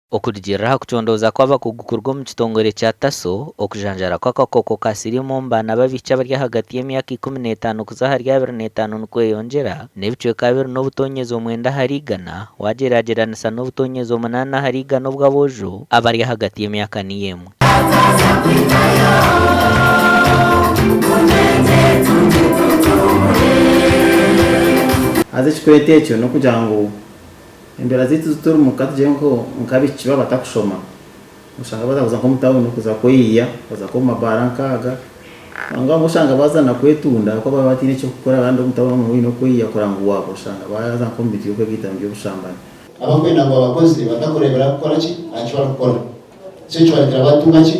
Okurugiirira aha kucondooza kw'abakugu kuruga omu kitongore kya TASO, okujanjaara kw'akakooko ka siriimu omu baana b'abaishiki abari ahagati y'emyaka 15 kuza ahari 25 nikweyongyera n'ebicweka abiri n'obutoonyezo mwenda ahari igana waagyeragyeranisa n'obutoonyezo munaana ahari igana obw'aboojo abari ahagati y'emyaka niyo emwe. Haza ekikureeta ekyo n'okugira ngu Embeera zaitu ezi turimu ka tugire nk'abaishiki baaba batakushoma, oshanga baaza kuza nk'omu tawuni kuza kweyiya, kuza nk'omu mabaara nk'aga, kwonka abamwe oshanga baaza na kwetunda ahabw'okuba baaba bataine eky'okukora kandi omu tawuni omwe oine okweyiya kureba ngu waaba oshanga baaza nk'omu bintu by'okwegaita omu by'obushambani. Abakwenda ngu abakozi batakureebera kukora ki aha ki barikukora. Nikyo kibareetera batunga ki?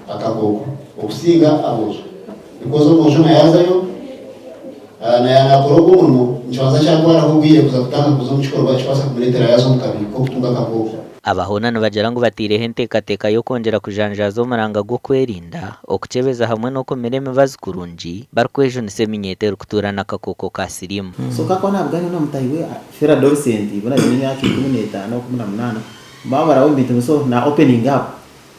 Akakooko. Okusinga aboojo. Because omwojo na yaazayo na yaanakora ogwo omurimo nikibanza kyatwaraho obwire kuza kutandika kuza omu kikorwa ekikubaasa kumureetera yaaza omu kabi k'okutunga akakooko. Aba hoona nibagira ngu bataireho enteekateeka y'okwongyera kujanjaaza omuranga gw'okwerinda, okukyebeza hamwe n'okumira emibazi kurungi barikwejunisa eminyeeto erikutuura n'akakooko ka siriimu. So kakaba nabugana na mutahi we feri adolescent bona baine emyaka 15, 18 baba baraba omu bintu so na opening up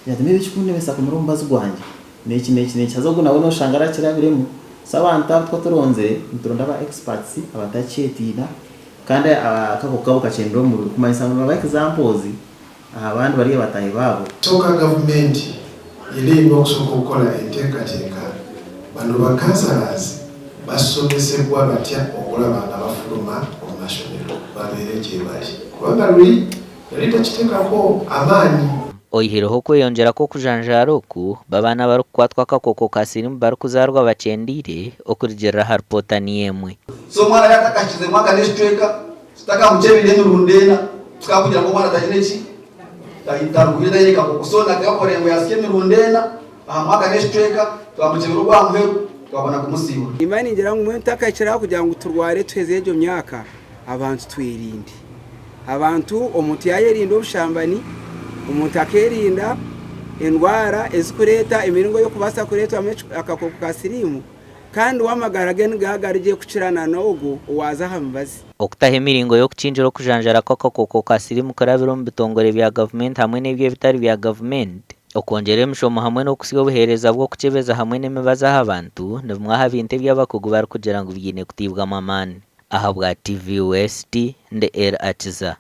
Ati maybe ekikundemesa kumira omubazi gwangye neki neki neki haza ogu nawe noshanga arakirabiremu so abantu abo tukuba turonzire nituronda aba experts abatakyetiina kandi akakooko kabo kakyendera omu mubiri kumanyisa ngu nibaba examples aha bandi bariya bataahi baabo. Kyoka gavumenti eriine okusooka okukola enteekateeka bano ba councillors basomesebwa batya okulaba nga bafuluma omu mashomero babeere gyebali kubanga luli yali takitekako amaani. Oihireho okweyongyera kw'okujanjaara oku, b'abaana abarikukwatwa akakooko ka siriimu barikuzaarwa bakyendeire, okurugiirira aha ripoota niyo emwe. So omwana yaaba atakahikize mwaka n'ekicweka, tutakamukyebire emirundi ena, tukakugira ngu omwana taine ki? Tarwire taine kakooko. So nakakore ngu yasya emirundi ena aha mwaka n'ekicweka, twamukyebera ogw'aha muheru, twabona kumusiibura. Nimba ningira ngu mbwenu tutakahikire aha kugira ngu turware tuheze egyo myaka, abantu twerinde. Abantu omuntu yaayerinda obushambani, omuntu akeerinda endwara ezikureeta emiringo ey'okubaasa kureetwamu akakooko ka siriimu, kandi we amagara ge nigaba gari gye kukira na n'ogwo owaaza aha mibazi. Okutaho emiringo y'okukingira okujanjara kw'akakooko ka siriimu kurabira omu bitongore bya gavumenti hamwe n'ebyo ebitari bya gavumenti, okwongyera emishomo hamwe n'okutsya obuheereza bw'okukyebeza hamwe n'emibazi aha bantu ni bimwe aha bintu ebi abakugu barikugira ngu biine kutaibwamu amaani. Ahabwa TV West, ndi El Akiza.